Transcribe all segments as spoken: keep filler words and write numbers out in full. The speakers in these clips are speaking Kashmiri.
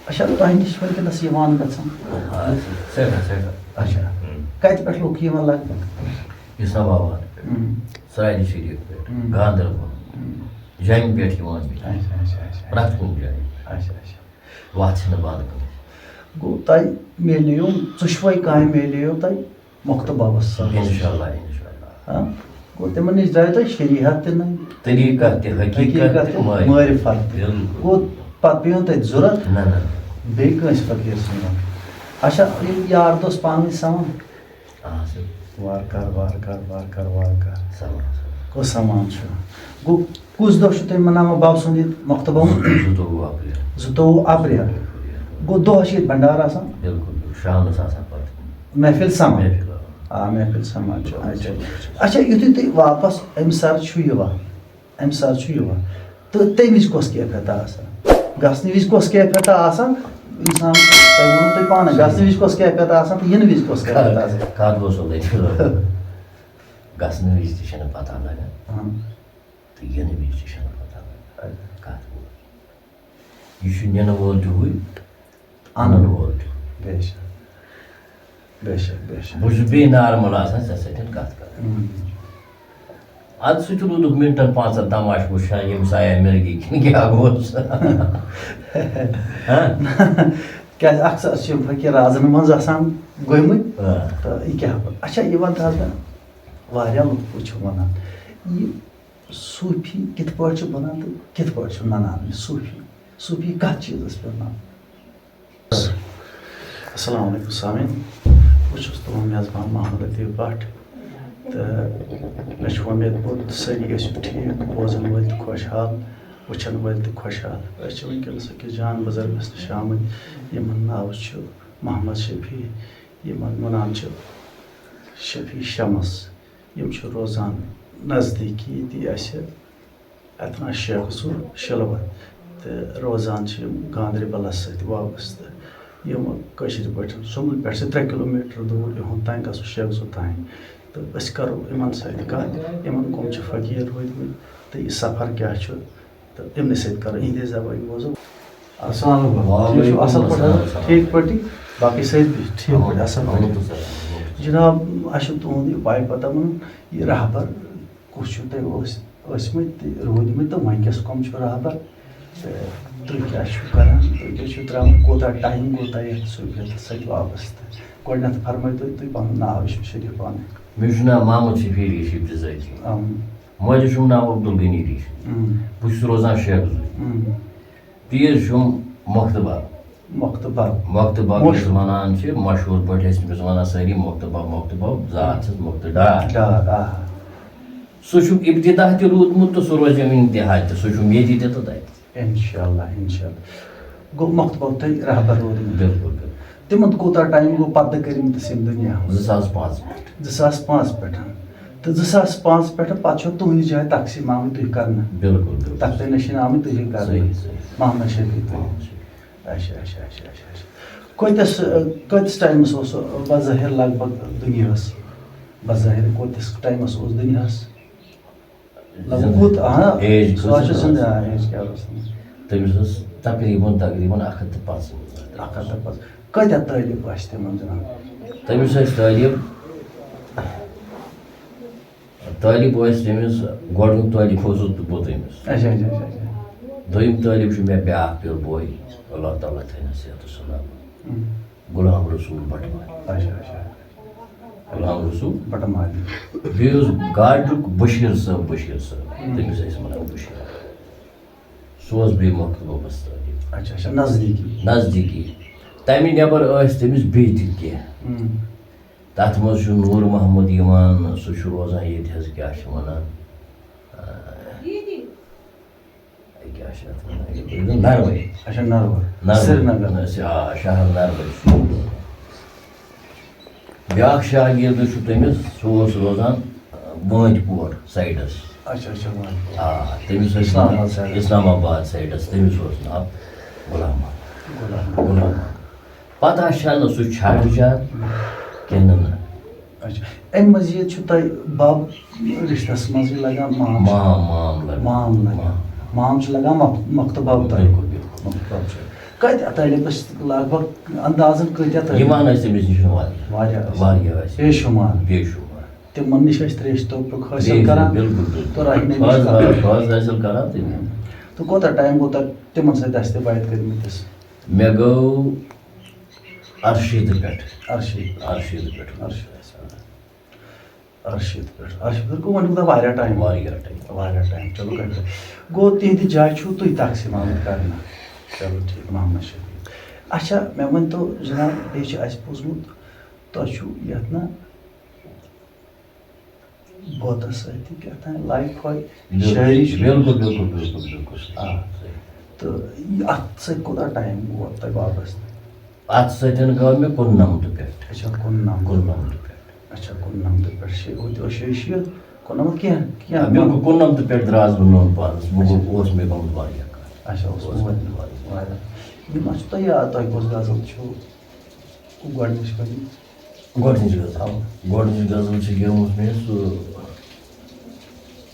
اچھا، تۄہہِ نِش چھِ وٕنکیٚنَس یِوان گژھان؟ آ، سٮ۪ٹھاہ، سٮ۪ٹھاہ۔ اچھا۔ ہُم۔ کَتہِ پٮ۪ٹھ لُکھ یِوان لگ بگ؟ اسلام آباد پٮ۪ٹھ، ہُم۔ سرائیکی شریف پٮ۪ٹھ، ہُم۔ گاندربل، ہُم۔ جوٚمہِ پٮ۪ٹھ یِوان بیٚیہِ۔ اچھا، اچھا، اچھا۔ پرٛٮ۪تھ کُنہِ جایہِ۔ اچھا، اچھا۔ وَتھ چھِنہٕ بنٛد کٔرمٕژ۔ گوٚو تۄہہِ میلیو، ژُشوَے کامہِ میلیو تۄہہِ مۄختہٕ بابَس سۭتۍ۔ انشاءاللہ، انشاءاللہ۔ ہاں؟ گوٚو تِمَن نِش درٛاے تۄہہِ شریعت تہِ نٔے۔ طریٖقت تہِ، حقیٖقت حقیٖقت تہِ، تہِ، معرفت۔ معرفت تہِ۔ بِلکُل۔ گوٚو پَتہٕ پیٚیو تۄہہِ ضوٚرَتھ؟ نہ، نہ۔ بیٚیہِ کٲنٛسہِ فقیٖر سُنٛد۔ اچھا، یِم یار دوس پانہٕ ؤنۍ سَمان؟ آ، سُہ۔ وارٕ کارٕ، وارٕ کارٕ، وارٕ کارٕ، وارٕ کارٕ۔ سَمان، سَمان۔ گوٚو سَمان چھُ۔ گوٚو کُس دۄہ چھُ تُہۍ مَناوان بَب سُنٛد یہِ مۄختہٕ بابُن؟ زٕتووُہ اپریل۔ زٕتووُہ اپریل۔ گوٚو دۄہ چھِ ییٚتہِ بھنڈارٕ آسان؟ بِلکُل، بِلکُل۔ شامَس آسان پَتہٕ۔ محفل سَمان۔ محفل، آ۔ آ، محفل سَمان چھُ۔ اچھا۔ اچھا، یُتھُے تُہۍ واپَس اَمہِ سَرٕ چھُو یِوان، اَمہِ ساتہٕ چھُ یِوان۔ تہٕ تَمہِ وِزِ کۄس کیفیت آسان؟ گژھنہٕ وِزِ کۄس کیفیت آسان؟ اِنسان، تۄہہِ ووٚنوُ تۄہہِ پانَے، گژھنہٕ وِزِ کۄس کیفیت آسان تہٕ یِنہٕ وِزِ کۄس کیفیت آسان؟ کَتھ گوٚو سُہ لٔجہِ؟ گژھنہٕ وِزِ تہِ چھَنہٕ پَتہ لَگان، ہاں۔ تہٕ یِنہٕ وِزِ تہِ چھَنہٕ پَتہ لَگان۔ اچھا۔ کَتھ گوٚو؟ یہِ چھُ نِنہٕ وول تہِ ہُے، اَنَن وول تہِ۔ بے شک۔ بے شک، بے شک۔ بہٕ چھُس بیٚیہِ نارمل آسان ژےٚ سۭتۍ کَتھ کَران۔ اَدٕ سُہ تہِ روٗدُکھ مِنٹَن پانٛژَن تماشہٕ وٕچھان، ییٚمِس آیا مِرگی کِنہٕ کیٛاہ گوٚو؟ ہاں؟ کیٛازِ اَکثر چھِ یِم فقیٖر رازَن منٛز آسان گٔمٕتۍ۔ آ۔ تہٕ یہِ کیٛاہ گوٚو؟ اچھا، یہِ وَن تہٕ حظ مےٚ، واریاہ لُکھ چھِ وَنان، یہِ صوٗفی کِتھ پٲٹھۍ چھُ بَنان تہٕ کِتھ پٲٹھۍ چھُ نَنان یہِ صوٗفی؟ صوٗفی کَتھ چیٖزَس پٮ۪ٹھ نَنان؟ السلام علیکم سامعین، بہٕ چھُس تُہُنٛد میزبان محمد لطیف بٹ، تہٕ مےٚ چھُ وۄمید پوٚت سٲری گٔژھِو ٹھیٖک، بوزَن وٲلۍ تہِ خۄشحال، وٕچھَن وٲلۍ تہِ خۄشحال۔ أسۍ چھِ وٕنکیٚنَس أکِس جان بُزرگَس نِش آمٕتۍ، یِمَن ناو چھُ محمد شفیع، یِمَن وَنان چھِ شفیع شمس۔ یِم چھِ روزان نزدیٖکی ییٚتی اَسہِ اَتھ ناو شیخ زُر شِلوَت، تہٕ روزان چھِ یِم گاندربَلَس سۭتۍ وابستہٕ۔ یِم کٲشِرۍ پٲٹھۍ سُمبلہٕ پٮ۪ٹھ چھِ ترٛےٚ کِلوٗ میٖٹر دوٗر، یِہُنٛد تام گژھو شیخ زُر تام۔ تہٕ أسۍ کَرو یِمَن سۭتۍ کَتھ، یِمَن کَم چھِ فقیٖر روٗدۍمٕتۍ تہٕ یہِ سفر کیٛاہ چھُ، تہٕ یِمنٕے سۭتۍ کَرو، یِہِنٛدے زبٲنۍ بوزو۔ السلام علیکم۔ وعلیکم ٹھیٖک چھِو، اَصٕل پٲٹھۍ؟ السلام۔ ٹھیٖک پٲٹھۍ؟ باقٕے سٲری ٹھیٖک پٲٹھۍ، اَصٕل پٲٹھۍ؟ الحمدللہ۔ جِناب، اَسہِ چھُ تُہُنٛد یہِ پَے پَتہ وَنُن، یہِ رہبر کُس چھُو تۄہہِ اوس-، ٲسۍمٕتۍ تہٕ روٗدۍمٕتۍ تہٕ وۄنۍ کیٛاہ، کَم چھِو رہبر؟ تہٕ تُہۍ کیٛاہ چھِو کَران؟ تُہۍ کیٛاہ چھِو ترٛاوان؟ کوٗتاہ ٹایم گوٚو تۄہہِ یَتھ صوٗفیتَس سۭتۍ وابستہٕ؟ گۄڈٕنٮ۪تھ فرمٲیتو تُہۍ پَنُن ناو، یہِ چھُ شریٖف پانَے۔ مےٚ چھُ ناو محمد شفیع ریٖشی بِزٲتی۔ اَم۔ مٲلِس چھُم ناو عبدالغنی ریٖشی۔ اَم۔ بہٕ چھُس روزان شیخ زُے۔ اَم۔ تیز چھُم مۄختہٕ بب۔ مۄختہٕ بب۔ مۄختہٕ بب یُس مۄختہٕ۔ وَنان چھِ، مشہوٗر پٲٹھۍ ٲسۍ تٔمِس وَنان سٲری مۄختہٕ بب، مۄختہٕ بب، ذات چھَس مۄختہٕ ڈار۔ ڈار، آ۔ سُہ چھُم ابتدا تہِ روٗدمُت تہٕ سُہ روزٮ۪م اِنتِہا تہِ، سُہ چھُم ییٚتہِ تہِ تہٕ تَتہِ۔ اِنشاءاللہ، اِنشاءاللہ۔ گوٚو مۄختہٕ بب تۄہہِ رہبر روٗدمُت۔ بِلکُل، بِلکُل۔ تِمَن کوٗتاہ ٹایم گوٚو پردٕ کٔرمٕتِس ییٚمہِ دُنیا منٛز؟ زٕ ساس پانٛژھ پٮ۪ٹھ۔ زٕ ساس پانٛژھ پٮ۪ٹھ۔ تہٕ زٕ ساس پانٛژھ پٮ۪ٹھ پَتہٕ چھو تُہٕنٛدِ جایہِ تقسیٖم آمٕتۍ تُہۍ کرنہٕ۔ بِلکُل، بِلکُل۔ تَتھ تہِ نِش آمٕتۍ تُہی کرنہٕ۔ صحیح، صحیح۔ محمد شفیع تُہی۔ محمد شفیع۔ اچھا، اچھا، اچھا، اچھا، اچھا۔ کۭتِس، کۭتِس ٹایمَس اوس سُہ بظٲہِر لگ بگ دُنیاہَس؟ بظٲہِر کۭتِس ٹایمَس اوس دُنیاہَس؟ لگ بگ کوٗت، ہاں، ایج سُہ حظ چھُ کۭژاہ زِندٕ، ٲس؟ آ، ایج کیٛاہ ٲس؟ تٔمِس ٲس تقریٖباً، تقریٖباً اَکھ ہَتھ تہٕ پانٛژھ وُہُر۔ اَکھ ہَتھ تہٕ پانٛژھ۔ کۭتیٛاہ طٲلب ٲسۍ تِمَن جِناب؟ تٔمِس ٲسۍ طٲلب، طٲلب ٲسۍ تٔمِس، گۄڈٕنیُک طٲلب اوسُس بہٕ تٔمِس۔ اچھا، اچھا، اچھا، اچھا۔ دوٚیِم طٲلب چھُ مےٚ بیٛاکھ پیوٚر بوے، اللہ تعالیٰ تھٲینَس صحت و سلامت۔ اۭں۔ غلام رسول بٹہٕ مالی۔ اچھا، اچھا۔ غلام رسول۔ بٹہٕ مالی۔ بیٚیہِ اوس گاڈرُک بشیٖر صٲب، بشیٖر صٲب۔ اۭں۔ تٔمِس ٲسۍ وَنان بشیٖر۔ سُہ اوس بیٚیہِ مۄختہٕ بَبَس طٲلب۔ اچھا، اچھا، نزدیٖکی۔ نزدیٖکی۔ تَمہِ نٮ۪بر ٲسۍ تٔمِس بیٚیہِ تہِ کینٛہہ۔ اۭں۔ تَتھ منٛز چھُ نوٗر محمد یِوان، سُہ چھُ روزان ییٚتہِ حظ، کیٛاہ چھِ وَنان، آ، یہِ کیٛاہ چھِ اَتھ وَنان؟ یہِ گوٚو نروٲیی۔ اچھا، نروٲیی۔ نروٲیی۔ سرینگر۔ نہ، سہ-، آ، شہر نروٲیی۔ بیٛاکھ شاگرد چھُ تٔمِس، سُہ اوس روزان، آ، وٲنٛتہِ پور سایڈَس۔ اچھا، اچھا، وٲنٛتہِ پور۔ آ، تٔمِس ٲسۍ اسلام آباد وَنان سایڈَس۔ اسلام آباد سایڈَس، تٔمِس اوس ناو غلام محمد۔ غلام محمد۔ غلام محمد۔ پتہ چھا نہٕ سُہ چھا بِچار کِنہٕ نہٕ۔ اچھا، اَمہِ مٔزیٖد چھُ تۄہہِ بَب رِشتَس منٛزٕے لَگان مام چھُ؟ مام، مام لَگان۔ مام لَگان۔ مام۔ مام چھُ لَگان مۄخ-، مۄختہٕ بَب تۄہہِ۔ بِلکُل، بِلکُل۔ مۄختہٕ بَب چھُ۔ کتہِ طٲلبس لگ بگ اندازن کۭتیاہ طٲلب؟ یِوان ٲسۍ تٔمِس نِش واریاہ۔ واریاہ ٲسۍ۔ واریاہ ٲسۍ۔ بے شُمار۔ بے شُمار۔ تِمن نِش ٲسۍ تریش توفیق حٲصِل تریش، کران۔ بِلکُل، بِلکُل۔ تہٕ رٹنہٕ نِش بہٕ حظ، کران۔ بہٕ حظ حٲصِل کران تٔمی۔ تہٕ کوٗتاہ ٹایم گوٚو تۄہہِ تِمن سۭتۍ دستہِ بیعت کٔرمٕتِس؟ مےٚ گوٚو ارشیٖتھ پٮ۪ٹھ۔ ارشیٖتھ۔ ارشیٖتھ پٮ۪ٹھ۔ ارشیٖتھ۔ ارشیٖتھ پٮ۪ٹھ۔ ارشیٖتھ پٮ۪ٹھ گوٚو وۄنۍ کوٗتاہ واریاہ ٹایم۔ واریاہ ٹایم۔ واریاہ ٹایم۔ چلو، کَتہِ پٮ۪ٹھ؟ گوٚو تِہنٛدِ جایہِ چھُو تُہۍ تقسیٖم آمُت کرنہٕ۔ چلو، ٹھیٖک، محمد شفیع۔ اچھا، مےٚ ؤنۍ تو جناب، بیٚیہِ چھُ اَسہِ بوٗزمُت، تۄہہِ چھُو یَتھ نہ بوتَس سۭتۍ تہِ کیٛاہ تام لایِف ہاے بِلکُل، شٲعری چھُ۔ بِلکُل، بِلکُل، بِلکُل، بِلکُل، صحیح، آ۔ صحیح۔ تہٕ یہِ اَتھ سۭتۍ کوٗتاہ ٹایم ووت تۄہہِ وابستہٕ؟ اَتھ سۭتۍ گوٚو مےٚ کُننَمتہٕ پٮ۪ٹھ۔ اچھا، کُننَمتہٕ۔ کُننَمتہٕ پٮ۪ٹھ۔ اچھا، کُننَمتہٕ پٮ۪ٹھ شے-، ہُتہِ اوس شیٚیہِ شیٖتھ، کُننَمتھ کینٛہہ، کینٛہہ۔ آ، مےٚ گوٚو کُننَمتہٕ پٮ۪ٹھ درٛاس بہٕ نوٚن پانَس، بہٕ گوٚو، اچھا۔ اوس مےٚ گوٚمُت واریاہ کال۔ اچھا، اوس اوس گوٚمُت گوٚمُت واریاہ۔ واریاہ۔ یِم اَسہِ تۄہہِ یاد، تۄہہِ کۄس غزل چھُو گۄڈٕنِچ کٔرمٕژ؟ گۄڈٕنِچ غزل۔ اَوا۔ گۄڈٕنِچ غزل چھِ گیٚومٕژ مےٚ سُہ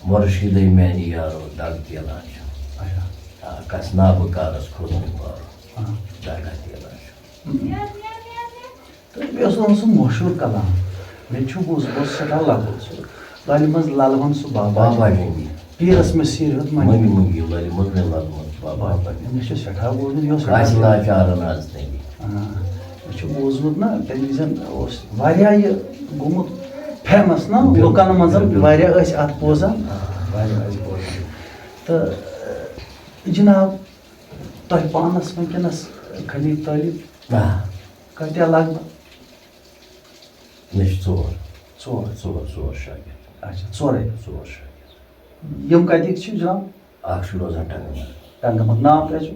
مُرشیٖدٕے میٛانہِ یارو دَگ تیلان چھُ۔ اچھا۔ آ، کَس نابہٕ کارَس کھوٚت مےٚ بارو۔ آ۔ دَگا تیلان چھُ۔ تہٕ بیٚیہِ اوس تِمن سُہ مشہوٗر کلام، مےٚ تہِ چھُ بوٗزمُت، بہٕ اوسُس سٮ۪ٹھاہ لۄکُٹ سُہ۔ لالہِ منٛز لَلہِ ہُنٛد سُہ بابا بابا جی۔ جی۔ پیٖرَس مےٚ سِر ہیوٚت منٛدِ۔ منٛدِ منٛگی لالہِ منٛز مےٚ لَلہِ منٛز بابا۔ بابا جی۔ مےٚ چھُ سٮ۪ٹھاہ بوٗزمُت، یہِ اوس آسہِ سٮ۪ٹھاہ لاچارَن آز تٔمی۔ آ، مےٚ چھُ بوٗزمُت نا، تَمہِ وِزٮ۪ن اوس واریاہ یہِ گوٚمُت فیمَس نا، بِلکُل۔ لُکَن منٛز بِلکُل۔ واریاہ ٲسۍ اَتھ بوزان۔ آ، واریاہ ٲسۍ بوزان۔ تہٕ، جِناب، تۄہہِ پانَس وٕنکیٚنَس خلیٖل طٲلب آ۔ کۭتیٛاہ لگ بگ؟ مےٚ چھِ ژور۔ ژور۔ ژور، ژور شاگرد۔ اچھا، ژورے۔ ژور شاگرد۔ یِم کَتِکۍ چھِ جناب؟ اکھ چھُ روزان ٹنٛگہٕ مَرگ۔ ٹنٛگہٕ مَرگ۔ ناو کیٛاہ چھُ؟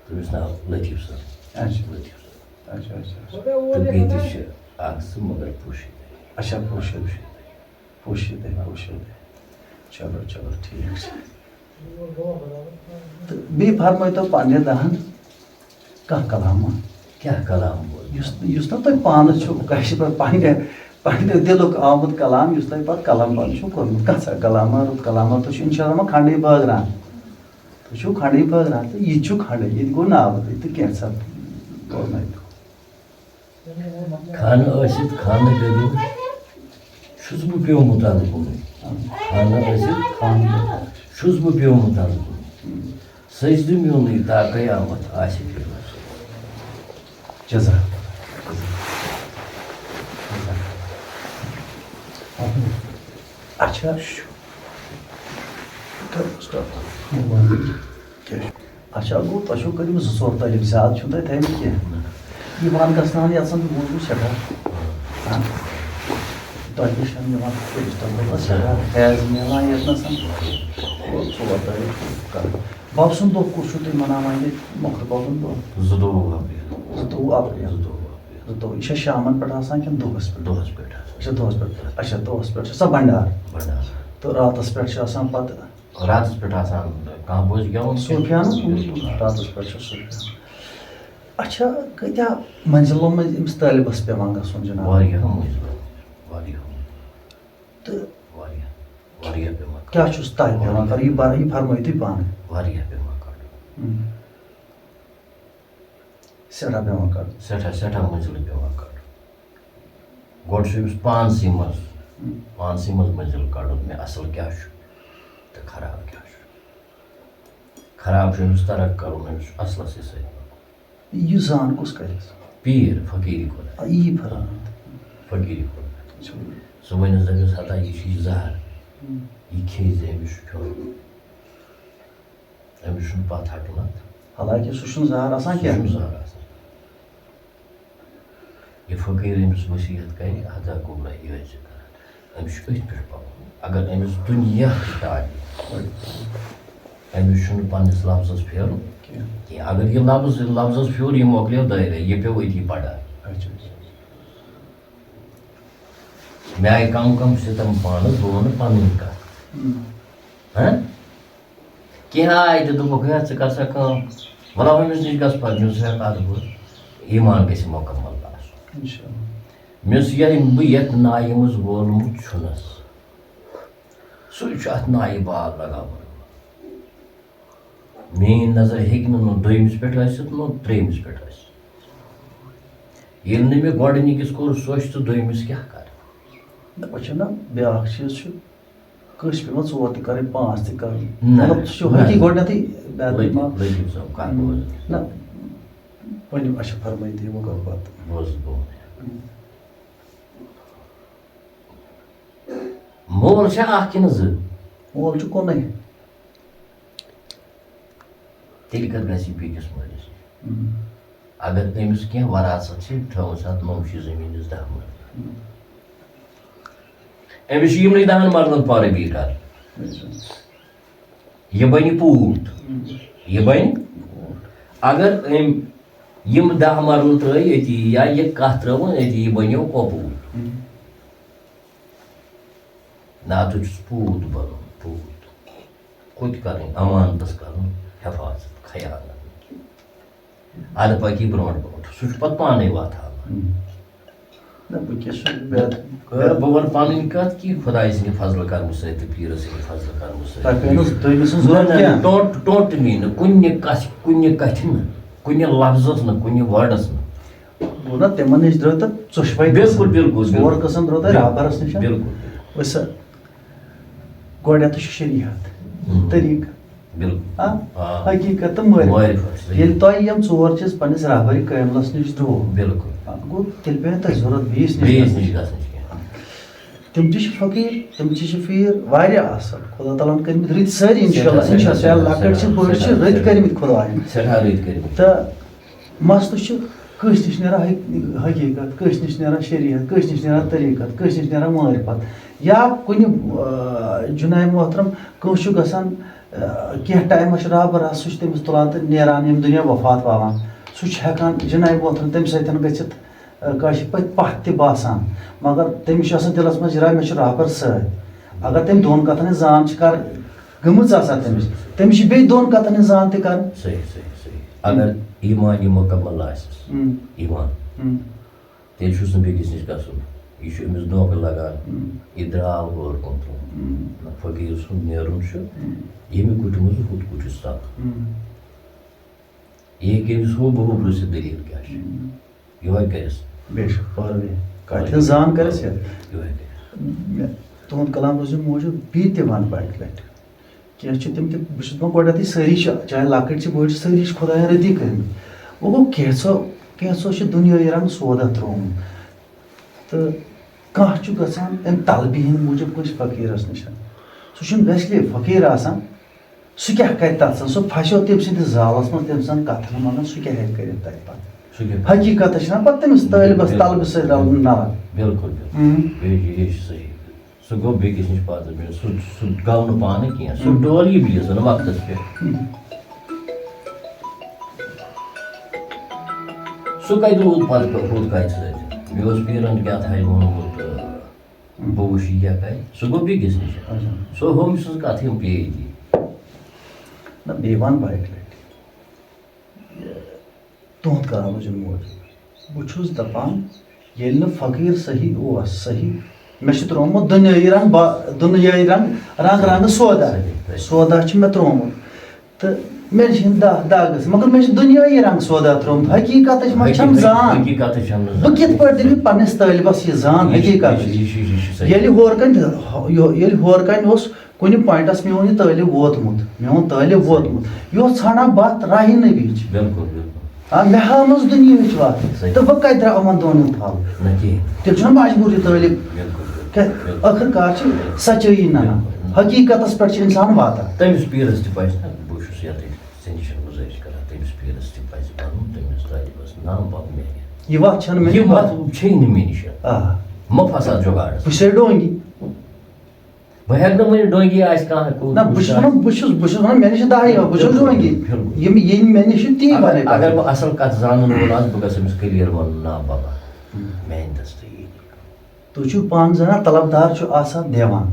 تٔمِس ناو لطیف صٲب۔ اچھا۔ لطیف صٲب۔ اچھا، اچھا، اچھا۔ تہٕ بیٚیہِ تہِ چھِ اکھ زٕ، مگر پوشیدہ۔ اچھا، پوشیدہ۔ پوشیدہ۔ پوشیدہ، پوشیدہ۔ چلو، چلو، ٹھیٖک چھُ۔ تہٕ بیٚیہِ فرمٲیتو پننہِ دہن کانٛہہ کلامہ۔ کیٛاہ کلام بوزٕ؟ یُس، یُس نہٕ تۄہہِ پانس چھُو کٲشِر پٲٹھۍ پننہِ، پننہِ دِلُک آمُت کلام، یُس تۄہہِ پتہٕ قلم بنٛد چھُو کوٚرمُت۔ کانٛہہ سا کلامہ، رُت کلامہ، تُہۍ چھِو انشاءاللہ کھنڈٕے بٲگراوان۔ تُہۍ چھِو کھنڈٕے بٲگراوان تہٕ یہِ تہِ چھُ کھنڈٕے، یہِ تہِ گوٚو نابٕدٕے تہٕ کینٛژھا کوٚر نہٕ۔ خانہٕ ٲسِتھ خانہٕ گٔدٕل چھُس بہٕ پیومُت اَز کُنُے۔ خانہٕ ٲسِتھ خانہٕ گٔدٕل چھُس بہٕ پیومُت اَز کُنُے۔ سجدٕ میونُے تا قیامت آسہِ فِردوسَس۔ جزاک اللہ۔ جزاک اللہ۔ اچھا۔ کیٛاہ چھُ؟ اچھا، گوٚو تۄہہِ چھُو کٔرمٕتۍ زٕ ژور تعلیٖم، زیادٕ چھُو تۄہہِ تھٲیمٕتۍ کینٛہہ۔ نہ۔ یہِ وَن گژھناوان یَژھان چھُ بوٗزمُت سٮ۪ٹھاہ۔ آ۔ تۄہہِ نِش چھَنہٕ یِوان کٔرِتھ، تۄہہِ گوٚو پَتہٕ سٮ۪ٹھاہ فیض میلان ییٚتہِ نَسَن۔ گوٚو ژور تعلیٖم کَرٕنۍ۔ بَب سُنٛد دۄہ کُس چھُو تُہۍ مَناوان ییٚتہِ، مۄخصر بَبُن دۄہ؟ زٕتووُہ اپریل۔ زٕتووُہ اپریل۔ زٕتووُہ اپریل۔ زٕتووُہ۔ یہِ چھا شامَن پٮ۪ٹھ آسان کِنہٕ دۄہَس پٮ۪ٹھ؟ دۄہَس پٮ۪ٹھ آسان۔ اچھا، دۄہَس پٮ۪ٹھ۔ اچھا، دۄہَس پٮ۪ٹھ چھُ سۄ بھنڈار۔ بھنڈار۔ تہٕ راتَس پٮ۪ٹھ چھُ آسان پَتہٕ راتَس پٮ۪ٹھ آسان کانٛہہ بوزِ گٮ۪وُن۔ صوٗفیانہٕ؟ بِلکُل۔ راتَس پٮ۪ٹھ چھُ صوٗفیانہٕ۔ اچھا، کۭتیٛاہ منزلو مٔنٛزۍ أمِس طٲلبَس پٮ۪وان گژھُن جِناب؟ واریاہ منزلو، واریاہ منزلو۔ تہٕ واریاہ، واریاہ پٮ۪وان کَڑُن۔ کیٛاہ چھُس تۄہہِ پٮ۪وان کَرُن؟ یہِ بَر-، یہِ فرمٲیِو تُہۍ پانہٕ۔ واریاہ پٮ۪وان کَڑُن۔ ہُم۔ سٮ۪ٹھاہ پٮ۪وان کَڑُن۔ سٮ۪ٹھاہ، سٮ۪ٹھاہ مٔنزِل پٮ۪وان کَڑُن۔ گۄڈٕ چھُ أمِس پانسٕے منٛز، ہُم۔ پانسٕے منٛز مٔنزِل کَڑُن، مےٚ اَصٕل کیٛاہ چھُ تہٕ خراب کیٛاہ چھُ۔ خراب چھُ أمِس ترک کَرُن، أمِس چھُ اَصلَسٕے سۭتۍ پَکُن۔ یہِ زان کُس کَرِ؟ پیٖر فقیٖری کُن۔ آ، یی فرمٲیِو۔ فقیٖری کُن۔ اچھا۔ سُہ وَنٮ۪س دَپٮ۪س، ہتا یہِ چھُ یہِ زَہر۔ ہُم۔ یہِ کھیٚیہِ زِ أمِس چھُ کھیوٚن۔ أمِس چھُنہٕ پَتھ ہَٹُن اَتھ۔ حالانکہِ سُہ چھُنہٕ زَہر آسان سُہ کینٛہہ۔ چھُنہٕ زَہر آسان۔ یہِ فقیٖر أمِس ؤصیت کَرِ، ہتا گوٚبرا یہِ ٲسۍ زِ کران۔ أمِس چھُ أتھۍ پٮ۪ٹھ پَکُن۔ اگر أمِس دُنیا تہِ ٹاٹہِ، أمِس چھُنہٕ پنٛنِس لفظَس پھیرُن کینٛہہ۔ کینٛہہ۔ اگر یہِ لفظ، لفظَس پھیوٗر، یہِ مۄکلیو دٲیرَے، یہِ پیوٚو أتی پَڑا۔ اچھا، اچھا، اچھا۔ مےٚ آیہِ کم کم ستم پانس، بہٕ ونہٕ پنٕنۍ کتھ۔ ہم۔ ہہ؟ کینٛہہ آیہِ تہٕ دوٚپُکھ، ہے، ژٕ کر سا کٲم، مطلب، أمِس نِش گژھ پتہٕ، مےٚ اوس ہٮ۪کان بہٕ ایمان گژھِ مکمل آسُن۔ انشاءاللہ۔ مےٚ اوس یہِ، بہٕ یتھ نایہِ منٛز وولمُت چھُنس، سُے چھُ اتھ نایہِ بال لگاوان۔ میٲنۍ نظر ہیٚکہِ نہٕ نہ دوٚیمِس پٮ۪ٹھ ٲسِتھ، نہ ترٛیٚیمِس پٮ۪ٹھ ٲسِتھ۔ ییٚلہِ نہٕ مےٚ گۄڈٕنِکِس کوٚر سوچ، تہٕ دوٚیمِس کیٛاہ کَرٕ؟ نہ، وۄنۍ چھُنہ بیٛاکھ چیٖز چھُ، کٲنٛسہِ پٮ۪وان ژور تہِ کَرٕنۍ، پانٛژھ تہِ کَرٕنۍ۔ نہ، مطلب، سُہ چھُ نہ۔ حقیٖق گۄڈٕنٮ۪تھٕے بے-، لٔگِو، ما-، لٔگِو سا، کَتھ بوزُن۔ نہ، ؤنِو، اچھا، فرمٲیِو تُہۍ، یِمو کَرٕ پَتہٕ۔ بوز، بوز۔ مول چھا اَکھ کِنہٕ زٕ؟ مول چھُ کُنُے۔ تیٚلہِ کَتھ گژھِ یہِ بیٚکِس مٲلِس نِش؟ ہُم۔ اگر تٔمِس کینٛہہ وراثت چھِ تھٲومٕژ اَتھ نوٚو شہِ زٔمیٖنَس دَہ مَرلہٕ، ہُم۔ أمِس چھِ یِمنٕے دَہَن مَرلَن پارٕ بیٚیہِ کَرٕنۍ۔ بِلکُل۔ یہِ بَنہِ پوٗت۔ ہُم۔ یہِ بَنہِ۔ اگر أمۍ یِم دَہ مَرلہٕ ترٛٲے أتی یا یہِ کَتھ ترٛٲوٕن أتی، یہِ بَنیو کۄپوٗت۔ ہُم۔ نہ، اَتھ چھُس پوٗت بَنُن، پوٗت۔ کوٚت کَرٕنۍ؟ اَمانتَس کَرُن حفاظت، خیانت۔ اَدٕ پَکی برونٛٹھ برونٛٹھ۔ سُہ چھُ پَتہٕ پانَے وَتھ ہاوان۔ ہُم۔ نہ، وٕنکیٚس چھُ بے-، بہٕ وَنہٕ پَنٕنۍ کَتھ کہِ خۄداے سٕنٛدِ فضلہٕ کرمہٕ سۭتۍ تہٕ پیٖرٕ سٕنٛدِ فضلہٕ کرمہٕ سۭتۍ۔ تۄہہِ پیٚیہِ نہٕ، تُہۍ گٔژھِو نہ، ضروٗرت نہ، کینٛہہ۔ ٹوٹ-، ٹوٹلی نہٕ، کُنہِ کَتھِ، کُنہِ کَتھِ نہٕ، کُنہِ لفظس نہٕ، کُنہِ wordس نہٕ۔ گوٚو نہ، تِمن نِش درٛٲو تہٕ ژۄشوَے بِلکُل، قٕسم۔ بِلکُل، ژور بِلکُل۔ قٕسم درٛٲو تۄہہِ بِلکُل، رابرس نِش۔ بِلکُل۔ وٕچھ سا، گۄڈٕنیٚتھ چھُ شریعت، ہُم۔ طریٖقہٕ۔ بِلکُل۔ آ؟ آ۔ حقیٖقت تہٕ معرفت۔ معرفت، صحیح۔ ییٚلہِ تۄہہِ یِم ژور چیٖز پننِس رہبرِ کٲملس نِش درٛوو، بِلکُل۔ آ، گوٚو تیٚلہِ پیٚیہِ نہٕ تۄہہِ ضروٗرت بیٚیِس نِش بیٚیِس گژھنٕچ۔ نِش گژھنٕچ کینٛہہ۔ تِم تہِ چھِ فقیٖر، تِم تہِ چھِ پیٖر، واریاہ اصل۔ خدا تعالیٰ ہن کٔرمٕتۍ رٕتۍ سٲری، انشاءاللہ، سٮ۪ٹھاہ، انشاءاللہ، سٮ۪ٹھاہ، لۄکٕٹۍ چھِ، سٮ۪ٹھاہ، بٔڑۍ چھِ، سٮ۪ٹھاہ، رٕتۍ کٔرمٕتۍ خدایَن۔ سٮ۪ٹھاہ رٕتۍ کٔرمٕتۍ۔ تہٕ مسلہٕ چھُ کٲنٛسہِ نِش نیران حق-، حقیٖقت، کٲنٛسہِ نِش نیران شریعت، کٲنٛسہِ نِش نیران طریٖقت، کٲنٛسہِ نِش نیران معرفت۔ یا کُنہِ، آ، جناب محترم، کٲنٛسہِ چھُ گژھان، آ، کینٛہہ ٹایمَس چھُ رابر آسان، سُہ چھُ تٔمِس تُلان تہٕ نیران ییٚمہِ دُنیا وفات والان۔ سُہ چھُ ہٮ۪کان جناب محترم تَمہِ سۭتۍ گٔژھِتھ، آ، کٲنٛسہِ پٔتۍ پَتھ تہِ باسان، مگر تٔمِس چھُ آسان دِلَس منٛز یہِ راے، مےٚ چھُ رابر سۭتۍ۔ اگر تٔمۍ دۄن کَتھَن ہٕنٛز زان چھِ کَر-، گٔمٕژ آسان تٔمِس، تٔمِس چھِ بیٚیہِ دۄن کَتھَن ہٕنٛز زان تہِ کَرٕنۍ۔ صحیح، صحیح، صحیح۔ اگر ایمان یہِ مُکمل آسٮ۪س، ہُم۔ ایمان، ہُم۔ تیٚلہِ چھُس نہٕ بیٚکِس نِش گژھُن۔ یہِ چھُ أمِس دھوکہٕ لگان۔ ہُم۔ یہِ درٛاو ہورٕ کُن تھوٚد۔ ہُم۔ نہ، فقیٖر سُنٛد نیرُن چھُ، ہُم۔ ییٚمہِ کُٹھِ منٛز ہُتھ کُٹھِس تَل۔ ہُم۔ یہِ ہیٚکہِ أمِس ہُہ بہٕ ہُہ پرٛژھِتھ دٔلیٖل کیٛاہ چھِ۔ ہُم۔ یِہوٚے کَرٮ۪س۔ بے شک، پاروے۔ کَتہِ ہٕنٛز زان کَرٮ۪س یَتھ؟ یِہوٚے کَرٮ۪س۔ مےٚ، تُہُنٛد کلام روٗزِو موٗجوٗد، بیٚیہِ تہِ وَنہٕ بہٕ اَکہِ لَٹہِ۔ کینٛہہ چھِ تِم تہِ، بہٕ چھُس دَپان گۄڈٕنٮ۪تھٕے سٲری چھِ، چاہے لۄکٕٹۍ چھِ بٔڑۍ چھِ، سٲری چھِ خۄدایَن رٔدی کٔرمٕتۍ۔ وۄنۍ گوٚو کینٛژھو، کینٛژھو چھِ دُنیٲیی رنٛگہٕ سودا ترٛوومُت۔ تہٕ کانٛہہ چھُ گژھان اَمہِ طلبہِ ہِنٛدۍ موٗجوٗب کٲنٛسہِ فقیٖرَس نِش۔ سُہ چھُنہٕ ویسے فقیٖر آسان، سُہ کیٛاہ کَرِ تَتھ سۭتۍ؟ سُہ پھَسیو تٔمۍ سٕنٛدِس زالَس منٛز، تٔمۍ سٕنٛدٮ۪ن کَتھَن منٛز، سُہ کیٛاہ ہیٚکہِ کٔرِتھ تَتہِ پَتہٕ؟ سُہ کیٛاہ کَرِ؟ حقیٖقتَس چھِنہ پَتہٕ تٔمِس طٲلبَس بِلکُل۔ طلبہٕ سۭتۍ رَلُن نَلَن۔ بِلکُل، بِلکُل۔ ہُم۔ یہِ، یہِ چھُ صحیح۔ سُہ گوٚو بیٚکِس نِش پَتہٕ، سُہ، سُہ گوٚو نہٕ پانہٕ کینٛہہ، سُہ ہُم۔ ڈول یہِ بیٚیِس زَن وقتَس پٮ۪ٹھ۔ ہُم۔ سُہ کَتہِ روٗد پَتہٕ ہُتھ کَتہِ سۭتۍ؟ مےٚ اوس پیٖرَن کیٛاہ تھایہِ ووٚنمُت، تہٕ بہٕ وٕچھِ یہِ کیٛاہ کَرِ۔ سُہ گوٚو بیٚکِس نِش۔ اچھا۔ سُہ ہوٚم چھُس کَتھ یِم پیٚیہِ ییٚتی۔ نہ، بیٚیہِ وَن بہٕ اَکہِ لَٹہِ۔ تُہُنٛد کلام حظ چھُ موجود۔ بہٕ چھُس دَپان، ییٚلہِ نہٕ فقیٖر صحیح اوس، صحیح، مےٚ چھُ ترٛوومُت دُنیٲیی رنٛگ با-، دُنیٲیی رنٛگ، رنٛگ رنٛگہٕ سودا۔ صحیح، صحیح۔ سودا چھُ مےٚ ترٛوومُت۔ تہٕ مےٚ چھِ یِم دَہ، دَہ گٔژھ، مگر مےٚ چھُ دُنیٲیی رنٛگ سودا ترٛوومُت۔ حقیٖقتٕچ منٛز چھَم حقیٖقت، زان۔ حقیٖقتٕچ چھَم نہٕ بہٕ زان۔ کِتھ پٲٹھۍ دِمہٕ پنٛنِس طٲلبَس یہِ زان یہِ چھُ، حقیٖقتٕچ؟ یہِ چھُ، یہِ چھُ، یہِ چھُ صحیح۔ ییٚلہِ ہورٕ کَنہِ، ییٚلہِ ہورٕ کَنہِ اوس کُنہِ پوینٹَس میون یہِ طٲلب ووتمُت، میون طٲلب ووتمُت، یہِ اوس ژھانڈان بَتھ راہِ نبیِچ۔ بِلکُل، بِلکُل۔ آ، مےٚ ہٲونَس دُنیاہٕچ وَتھ۔ صحیح۔ تہٕ بہٕ کَتہِ درٛاو یِمَن دۄن ہُنٛد پھل؟ نہ کِہیٖنۍ۔ تیٚلہِ چھُنہ مجبوٗر یہِ طٲلب۔ بِلکُل، بِلکُل، کیٛاہ، بِلکُل۔ ٲخٕر کار چھِ سچٲیی نَنان۔ بِلکُل۔ حقیٖقتَس پٮ۪ٹھ چھِ اِنسان واتان۔ تٔمِس پیٖرَس تہِ پَزِ نہ، بہٕ چھُس یَتھ ژےٚ نِش گُزٲرِش کَران، تٔمِس پیٖرَس تہِ پَزِ وَنُن، تٔمِس طٲلبَس نام پَکھ میٛانہِ۔ یہِ وَتھ چھَنہٕ مےٚ یہِ نِش۔ وَتھ چھے نہٕ مےٚ نِش۔ آ۔ مہ پھسا جُگاڑَس۔ بہٕ چھُسے ڈونگی۔ بہٕ ہٮ۪کہٕ نہٕ ؤنِتھ ڈونگی آسہِ کانٛہہ کوٗت۔ نہ، بہٕ چھُس وٕچھان۔ وَنان، بہٕ چھُس، بہٕ چھُس وَنان، مےٚ نِش چھِ دَہ یِوان، بہٕ چھُس بِلکُل، ڈونگی۔ بِلکُل۔ یِم، یِم مےٚ نِش چھِ تی اگر، وَنٕنۍ اگر کَتھ۔ بہٕ اَصٕل کَتھ زانَن وول آسہٕ، بہٕ گژھٕ أمِس clear وَنُن، نا بَبا، ہُم۔ میٛانہِ دَستہٕ یی نہٕ۔ تُہۍ چھِو پانہٕ زانان، طلبدار چھُ آسان دِوان۔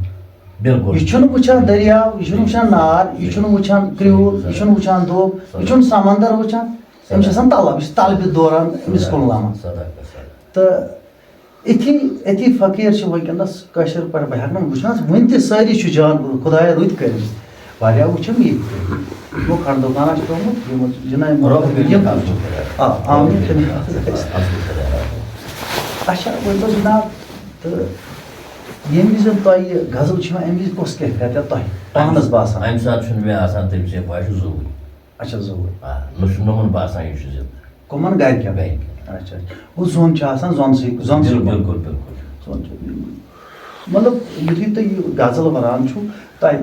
بِلکُل۔ یہِ چھُنہٕ وٕچھان دٔریاو، یہِ چھُنہٕ وٕچھان نار، یہِ چھُنہٕ وٕچھان کرٛیوٗل، یہِ چھُنہٕ وٕچھان دۄب، یہِ چھُنہٕ سمندر وٕچھان۔ أمِس چھِ آسان طلب، یہِ چھِ طلبہِ دوران أمِس کُن لَمان۔ صدقہ، صدقہ۔ تہٕ أتھی، أتھی فقیٖر چھِ وٕنکیٚنَس کٲشِر پٲٹھۍ، بہٕ ہٮ۪کہٕ نہٕ، بہٕ چھُس وٕنہِ تہِ، سٲری چھِ جان گُرو، خۄدایا رٕتۍ کٔرِتھ۔ واریاہ وٕچھِم ییٚتہِ تہِ۔ گوٚو کھنٛڈ دُکان آسہِ ترٛوومُت، یِمو چھُ جِناب، یِمو رۄب کٔرِن یِم اَصٕل خۄدا۔ آ، آمین۔ اَصٕل خۄدا۔ اچھا، ؤنۍ تو جِناب، تہٕ ییٚمہِ وِزِ تۄہہِ یہِ غزل چھِ یِوان، اَمہِ وِزِ کۄس کیفیت تۄہہِ پانَس باسان؟ اَمہِ ساتہٕ چھُنہٕ مےٚ آسان تٔمۍ سٕے پَے، چھُ زوٚوُے۔ اچھا، زوٚوُے۔ آ، نہ چھُ نوٚمَن باسان یہِ چھُ زِندٕ۔ کٕمَن؟ گَرِکٮ۪ن؟ گَرِکٮ۪ن۔ اچھا، اچھا۔ گوٚو زوٚن چھُ آسان زوٚنسٕے، زوٚنسٕے بِل-، منٛز۔ بِلکُل، بِلکُل۔ زوٚن چھُ، مطلب، یُتھُے تُہۍ یہِ غزل وَران چھُو، تۄہہِ،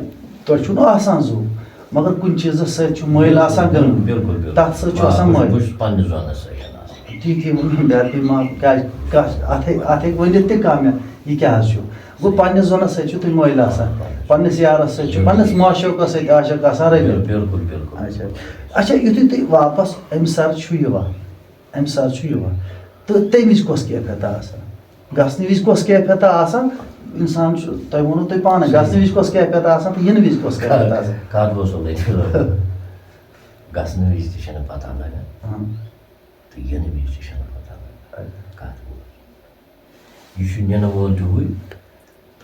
تۄہہِ چھُو نہٕ آسان زوٚو، مگر کُنہِ چیٖزَس سۭتۍ چھُ مٲلۍ آسان گٔمٕتۍ۔ بِلکُل، بِلکُل۔ تَتھ سۭتۍ چھُ آ، آسان بہٕ چھُس، مٲلۍ۔ بہٕ چھُس پنٛنِس زوٚنَس سۭتۍ آسان۔ تی، تی ووٚنُم، بہٕ ہٮ۪کہٕ ما-، کیٛازِ، کَس-، اَتھ ہیٚکہِ، اَتھ ہیٚکہِ ؤنِتھ تہِ کانٛہہ مےٚ، یہِ کیٛاہ حظ چھُ؟ گوٚو، پنٛنِس زوٚنَس سۭتۍ چھُو تُہۍ مٲلۍ آسان، پنٛنِس یارَس سۭتۍ چھُ، پنٛنِس معشوقَس سۭتۍ عاشق آسان رٔلِتھ۔ بِل-، بِلکُل، بِلکُل۔ اچھا، اچھا، یُتھُے تُہۍ واپَس اَمہِ سَرٕ چھُو یِوان، اَمہِ ساتہٕ چھُ یِوان۔ تہٕ تَمہِ وِزِ کۄس کیفیت آسان؟ گژھنہٕ وِزِ کۄس کیفیت آسان؟ اِنسان چھُ، تۄہہِ ووٚنوُ تۄہہِ پانَے، گژھنہٕ وِزِ کۄس کیفیت آسان تہٕ یِنہٕ وِزِ کۄس کیفیت آسان؟ کَتھ گوٚو سُہ لٔٹھِ؟ گژھنہٕ وِزِ تہِ چھَنہٕ پَتہ لَگان۔ اہن۔ تہٕ یِنہٕ وِزِ تہِ چھَنہٕ پَتہ لَگان۔ اچھا۔ کَتھ گوٚو؟ یہِ چھُ نِنہٕ وول تہِ ہُے،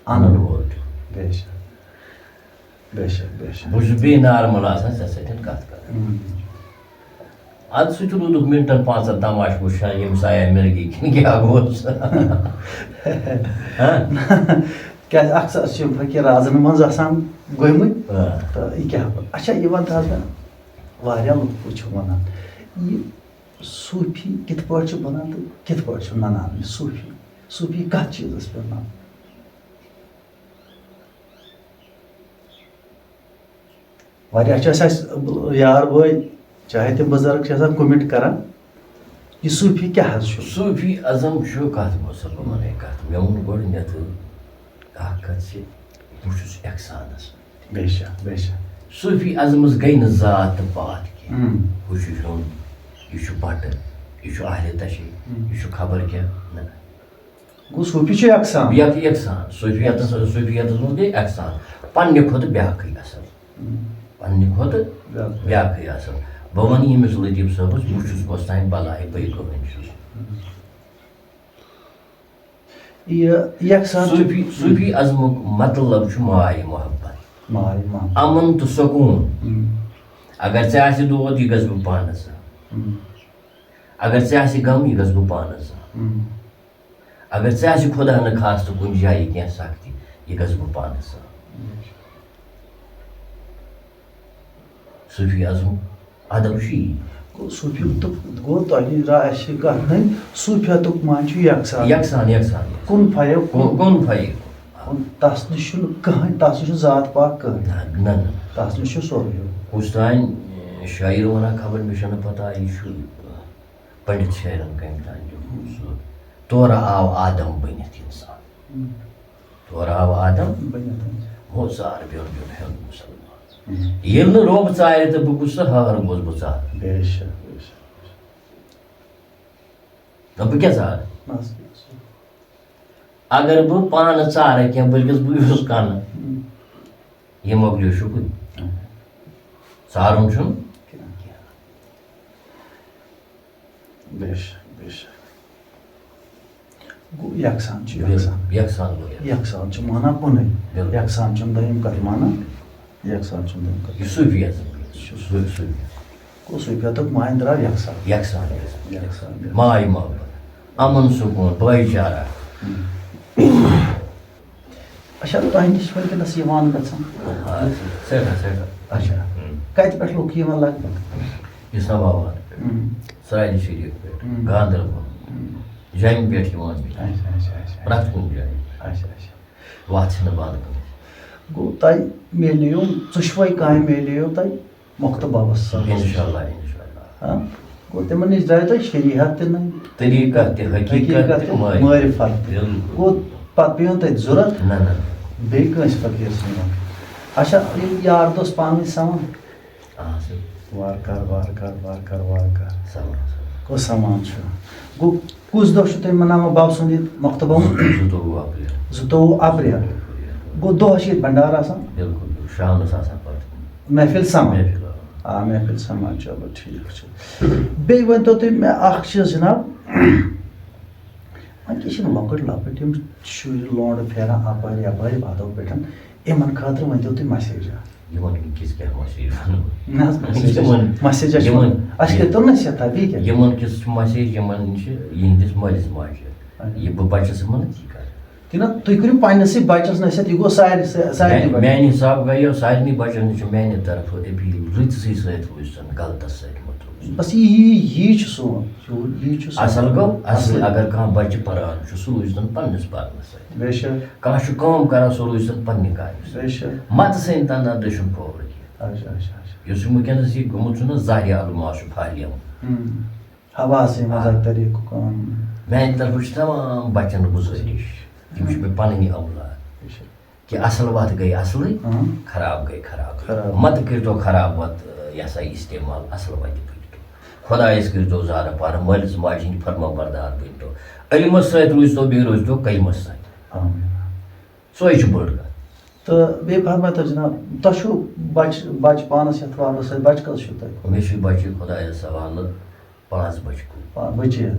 اَنَن وول تہِ ہُے۔ بے شک۔ بے شک، بے شک۔ بہٕ چھُس بیٚیہِ نارمل آسان ژےٚ سۭتۍ کَتھ کَران۔ اۭں۔ اَدٕ سُہ تہِ روٗدُکھ مِنٹَن پانٛژَن تماشہٕ وٕچھان، ییٚمہِ سایہِ مرگی کِنہٕ کیٛاہ گوٚوس؟ ہاں؟ کیٛازِ اَکثر چھِ یِم فقیٖر رازَن منٛز آسان گٔمٕتۍ۔ آ۔ تہٕ یہِ کیٛاہ گوٚو؟ اچھا، یہِ وَن تہٕ حظ مےٚ، واریاہ لُکھ چھِ وَنان، یہِ صوٗفی کِتھ پٲٹھۍ چھُ بَنان تہٕ کِتھ پٲٹھۍ چھُ نَنان یہِ صوٗفی؟ صوٗفی کَتھ چیٖزَس پٮ۪ٹھ نَنان؟ واریاہ چھِ اَسہِ، اَسہِ یار بٲے، چاہے تِم بُزرگ چھِ آسان، comment کَران، یہِ صوٗفی کیٛاہ حظ چھُ؟ صوٗفی ازم چھُ کَتھ، بہٕ سا بہٕ وَنَے کَتھ۔ مےٚ ووٚن گۄڈٕنٮ۪تھٕے اَکھ کَتھ زِ بہٕ چھُس احسانَس۔ بے شک، بے شک۔ صوٗفی ازمَس گٔے نہٕ ذات تہٕ پات کینٛہہ۔ اۭں۔ ہُہ چھُ ہیوٚن، یہِ چھُ بَٹہٕ، یہِ چھُ اہلِ تشیع، اۭں۔ یہِ چھُ خبر کیٛاہ۔ نہ۔ گوٚو صوٗفی چھُ یکسان۔ یک-، یکسان۔ صوٗفیتس، صوٗفیتس منٛز گٔے یکسان۔ پننہِ کھۄتہٕ بیٛاکھٕے اصل۔ ہم۔ پننہِ کھۄتہٕ بیٛاکھٕے۔ بیٛاکھٕے اصل۔ بہٕ وَنہٕ ییٚمِس لطیف صٲبس، بہٕ چھُس کۄس تام بلاے، بہٕ کٕہٕنۍ چھُس۔ ہم۔ یہِ یکسان چھُ صوٗفی، صوٗفی ازمُک مطلب چھُ ماے محبت۔ ماے محبت۔ امن تہٕ سکوٗن۔ ہم۔ اگر ژےٚ آسہِ دود، یہِ گژھٕ بہٕ پانس زانُن۔ ہم۔ اگر ژےٚ آسہِ غم، یہِ گژھٕ بہٕ پانس زانُن۔ ہم۔ اگر ژےٚ آسہِ خۄدا نہٕ خاستہٕ کُنہِ جایہِ کینٛہہ سختی، یہِ گژھٕ بہٕ پانَس سان۔ صوٗفی ازمُک ادب چھُ یی۔ گوٚو صوٗفیُک تہٕ گوٚو تۄہہِ نِش درٛاو اَسہِ یہِ کَتھ نٔنۍ، صوٗفیتُک معنی چھُ یکسان۔ یکسان، یکسان، یکسان۔ کُن فیکُن۔ کُن، کُن فیکُن۔ تَس نِش چھُنہٕ کٕہٕنۍ، تَس نِش چھُنہٕ ذات پات کٕہٕنۍ۔ نہ، نہ، نہ۔ تَس نِش چھُ سورُے۔ کُس تام شٲعر وَنان خبر، مےٚ چھَنہٕ پَتہ، یہِ چھُ پنڈت شاعرن کمہِ تام لیوٗکھمُت سُہ، تورٕ آو آدم بٔنِتھ انسان۔ ہم۔ تورٕ آو آدم بٔنِتھ انسان۔ ہو ژار بیوٚن بیوٚن ہیوٚن مُسلمان۔ ہم۔ ییٚلہِ نہٕ رۄب ژارِ تہٕ بہٕ کُس سا ہار گوس بہٕ ژارٕ؟ بے شک، بے شک۔ نہ بہٕ کیٛاہ ژارٕ؟ نہ حظ، کیٛاہ ژارٕ؟ اگر بہٕ پانہٕ ژارٕ کینٛہہ، بٔلکِس بہٕ یُس کَنہٕ۔ ہم۔ یہِ مۄکلیو شُکُر۔ ہم۔ ژارُن چھُنہٕ۔ کینٛہہ۔ بے شک، بے شک۔ گوٚو یکسان چھُ بِل-، یکسان۔ یکسان گوٚو یکسان۔ یکسان چھُ مانا کُنُے۔ بِل۔ یکسان چھُنہٕ دوٚیِم کتھ مانا۔ یکسان چھُنہٕ دوٚیِم کتھ۔ یہِ صوٗفیت۔ یہِ چھُ صوٗفیت۔ گوٚو صوٗفیتُک معنی درٛاو یکسان۔ یکسان، یکسان۔ یکسان۔ ماے محبت، امن سکوٗن، بھٲے چارہ۔ ہم۔ اچھا، تۄہہِ نِش چھِ وٕنکیٚنَس یِوان گژھان؟ آ، سٮ۪ٹھاہ، سٮ۪ٹھاہ۔ اچھا۔ ہم۔ کَتہِ پٮ۪ٹھ لُکھ یِوان لگ بگ؟ اسلام آباد پٮ۪ٹھ، ہم۔ سرائیلی شریف پٮ۪ٹھ، ہم۔ گاندربل، ہم۔ جوٚمہِ پٮ۪ٹھ یِوان بیٚیہِ۔ اچھا، اچھا، اچھا۔ پرٛٮ۪تھ کُنہِ جایہِ۔ اچھا، اچھا۔ وَتھ چھِنہٕ بنٛد کٔرمٕژ۔ گوٚو تۄہہِ میلیو، ژۄشوَے کامہِ میلیو تۄہہِ؟ مۄختہٕ بابس صٲبس نِش۔ انشاءاللہ، انشاءاللہ۔ ہاں؟ گوٚو تِمن نِش درٛاے تۄہہِ شریعت تہِ نٔنۍ۔ طریٖقت تہِ، حقیٖقت حقیٖقت تہِ، تہِ، معرفت۔ معرفت تہِ۔ بِلکُل۔ گوٚو پتہٕ پیوٕ تۄہہِ ضروٗرت نہ، نہ۔ بیٚیہِ کٲنٛسہِ فقیٖر سُنٛد وَنُن۔ اچھا، یِم یار دوس پانہٕ ؤنۍ سَمان؟ آ، سر۔ وارٕ کارٕ، وارٕ کارٕ، وارٕ کارٕ، وارٕ کارٕ۔ سَمان، سَمان۔ گوٚو سَمان چھُ۔ گوٚو کُس دۄہ چھُ تُہۍ مناوان بَب سُنٛد یہِ مۄختہٕ بابُن؟ زٕتووُہ اپریل۔ زٕتووُہ اپریل۔ گوٚو دۄہَس چھِ ییٚتہِ بھنڈار آسان؟ بِلکُل، بِلکُل۔ شامَس آسان پَتہٕ۔ محفل سَمان؟ محفل، آ۔ آ، محفل سَمان، چلو ٹھیٖک چھُ۔ بیٚیہِ ؤنۍتو تُہۍ مےٚ اَکھ چیٖز جِناب، وۄنۍ کیٛاہ چھِ یِم لۄکٕٹۍ لۄکٕٹۍ یِم شُرۍ لونٛڈٕ پھیران اَپٲرۍ یَپٲرۍ وَتو پٮ۪ٹھ، یِمَن خٲطرٕ ؤنۍتو تُہۍ message اَکھ۔ یِمن کِس کیٛاہ مسیج وَنو؟ نہ حظ، مسیج یِمن- مسیج حظ چھِ یِمن- وَنان۔ اَسہِ کیٛاہ توٚر نصیحت، بیٚیہِ کیٛاہ؟ یِمن کِس مسیج یِمن چھِ یِہنٛدِس مٲلِس ماجہِ۔ اچھا۔ یہِ بہٕ بچس یِمن تی کرٕ۔ تہِ نہ، تُہۍ کٔرِو پننِسٕے بچس نصیحت، یہِ گوٚو سارِ-، سارنٕے میانہِ بچن۔ میانہِ حساب گٔیو سارنٕے بچن چھِ میانہِ طرفہٕ اپیل، رٕتۍ سٕے سۭتۍ روٗزۍ زن، غلطس سۭتۍ مہ روٗزۍ۔ بس یی، یی، یی چھُ سون، یی چھُ سون۔ اصل گوٚو، اصل اصل۔ اگر کانٛہہ بچہِ پران چھُ، سُہ روٗزۍ زن پننِس پرنس سۭتۍ۔ بے شک، کانٛہہ چھُ کٲم کران، سُہ روٗزۍ زن پننہِ کامہِ سۭتۍ۔ بے شک۔ متہٕ سٕنٛدۍ تنہٕ دٔچھُن کھوورٕ کینٛہہ۔ اچھا، اچھا، اچھا۔ یُس یہِ وٕنکیٚنس یہِ گوٚمُت چھُنہ زہرِ الماس چھُ پھہلیومُت۔ ہم۔ حواسٕے منٛز اکہِ طریٖقُک، اۭں۔ میانہِ طرفہٕ چھِ تمام بچن گُزٲرِش، یِم چھِ مےٚ پنٕنۍ اولاد، بے شک۔ کہِ اصل وتھ گٔے اصلٕے، اۭں۔ خراب گٔے خراب۔ خراب۔ متہٕ کٔرۍتو خراب وتھ، یہِ ہسا یہِ استعمال، اصل وتہِ پٔکۍتو۔ خۄدایس کٔرۍتو زارٕ پارٕ، مٲلِس ماجہِ ہٕنٛدۍ فرما بردار بٔنۍتو۔ علمس سۭتۍ روٗزۍتو، بیٚیہِ روٗزۍتو قلمس سۭتۍ۔ آمین۔ سۄے چھِ بٔڑ کتھ۔ تہٕ بیٚیہِ فرمٲیتو جناب، تۄہہِ چھُو بچ-، بچہِ پانس یتھ وابستہٕ سۭتۍ، بچہِ کٔژ چھِو تۄہہِ؟ مےٚ چھِ بچہِ خۄدایس حوالہٕ پانٛژھ بچہِ کُل۔ پا-، بچی حظ؟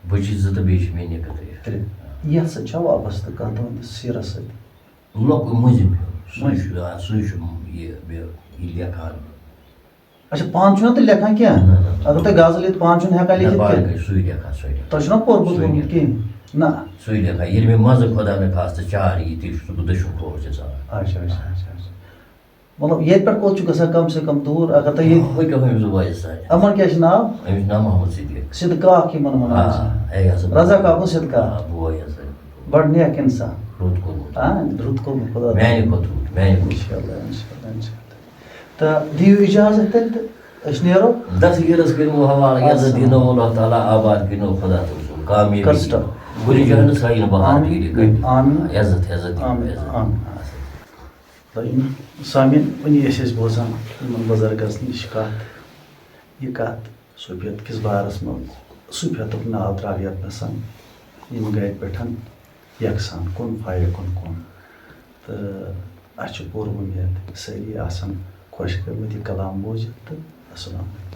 بچی زٕ تہٕ بیٚیہِ چھِ مےٚ نِکہٕ ترٛےٚ۔ ترٛےٚ۔ یتھ سۭتۍ چھا وابستہٕ کانٛہہ تُہنٛدِس سیٖرس سۭتۍ؟ لۄکُٹ مٔنٛزِم ہیوٗ۔ سُے مٔنٛزِم۔ چھُ، آ، سُے چھُ یہِ، یہِ، یہِ لیکھان۔ اچھا، پانہٕ چھُو نہٕ تُہۍ لیکھان کینٛہہ؟ نہ، نہ، نہ۔ اگر تۄہہِ غزل ییٚتہِ پانہٕ چھُو نہٕ ہٮ۪کان نہ، لیکھِتھ پانہٕ کینٛہہ؟ کٔرۍ سُے لیکھان، سُے لیکھان۔ تۄہہِ چھُو نا پوٚرمُت سُے ووٚنمُت لیکھان۔ کِہیٖنۍ؟ نہ۔ سُے لیکھان۔ ییٚلہِ مےٚ منٛزٕ خۄدا نہٕ خاستہٕ چار یی، تیٚلہِ چھُس بہٕ دٔچھُن کھووُر تہِ ژَلان۔ اچھا، اچھا، اچھا، اچھا۔ مطلب، ییٚتہِ پٮ۪ٹھ کوٚت چھُ گژھان کم سے کم دوٗر؟ اگر تۄہہِ ییٚتہِ، ہُہ کیٛاہ، أمِس بوے سۭتۍ۔ یِمن کیٛاہ چھُ ناو؟ أمِس چھُ ناو محمد صدیق۔ صدقاق یِمن وَنان چھِ۔ آ، اے حضرت۔ رضا کاکُن صدقاق۔ آ، بوے حضرت۔ بڑٕ نیک انسان۔ رُت کوٚرمُت۔ آ، رُت کوٚرمُت خۄدا۔ میانہِ کھۄتہٕ رُت، میانہِ کھۄتہٕ۔ انشاءاللہ، انشاءاللہ، انشاءاللہ۔ تہٕ دِیِو اجازت تیٚلہِ تہٕ أسۍ نیرو۔ دستگیٖرس کٔرِو حوالہٕ، عزت دِنو اللہ تعالیٰ، آباد کٔرِنو خۄدا تہٕ رسول، کامیٲبی کر stop۔ دِنو۔ کُنہِ جایہِ نہٕ سٲنۍ بہار آمین۔ کٔرِتھ کٔرِتھ۔ آمین۔ عزت، عزت دِنو، آمین۔ عزت۔ آمین۔ دٔیِم سامعیٖن، وٕنی ٲسۍ أسۍ بوزان یِمن بُزرگس نِش کتھ، یہِ کتھ صوفیت کِس بارس منٛز، صوفیتُک ناو ترٛاو یتھ نسن، یِم گرِ پٮ۪ٹھ یکسان کُن فایقُن کُن۔ تہٕ اسہِ چھِ پوٗرٕ وۄمید سٲری آسن خۄش گٔمٕتۍ یہِ کلام بوٗزِتھ۔ تہٕ السلام علیکم۔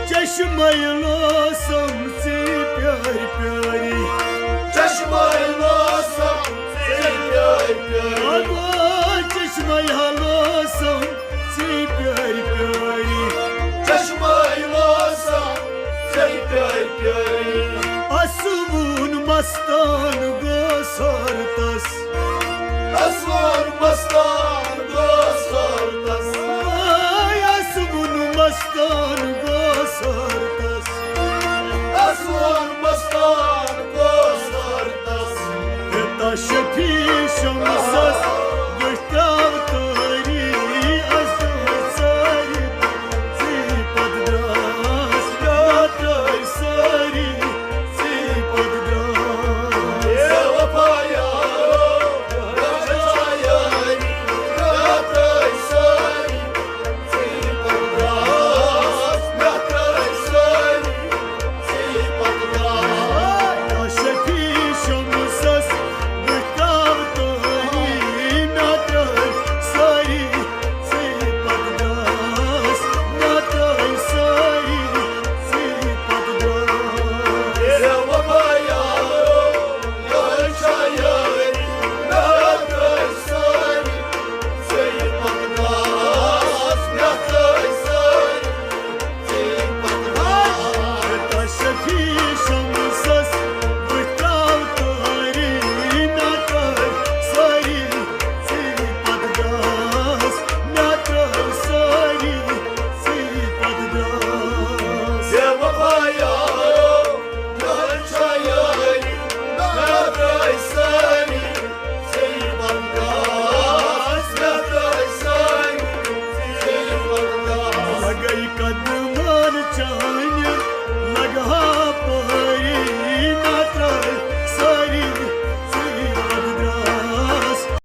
چشمے لوسم ژے پیارِ پیاری۔ چشمے لوسم ژے پیارِ پیاری۔ اگو چشمے لوسم ژے پیارِ پیاری۔ چشمے لوسم ژے پیارِ پیاری۔ اسوُن مستان گوٚو سورتس۔ اسوُن مستان گوٚو سورتس۔ آے اسوُن مستان گوٚو سورتس۔ اسوُن مستان گوٚو سورتس۔ ہے تا شفیع شمسس۔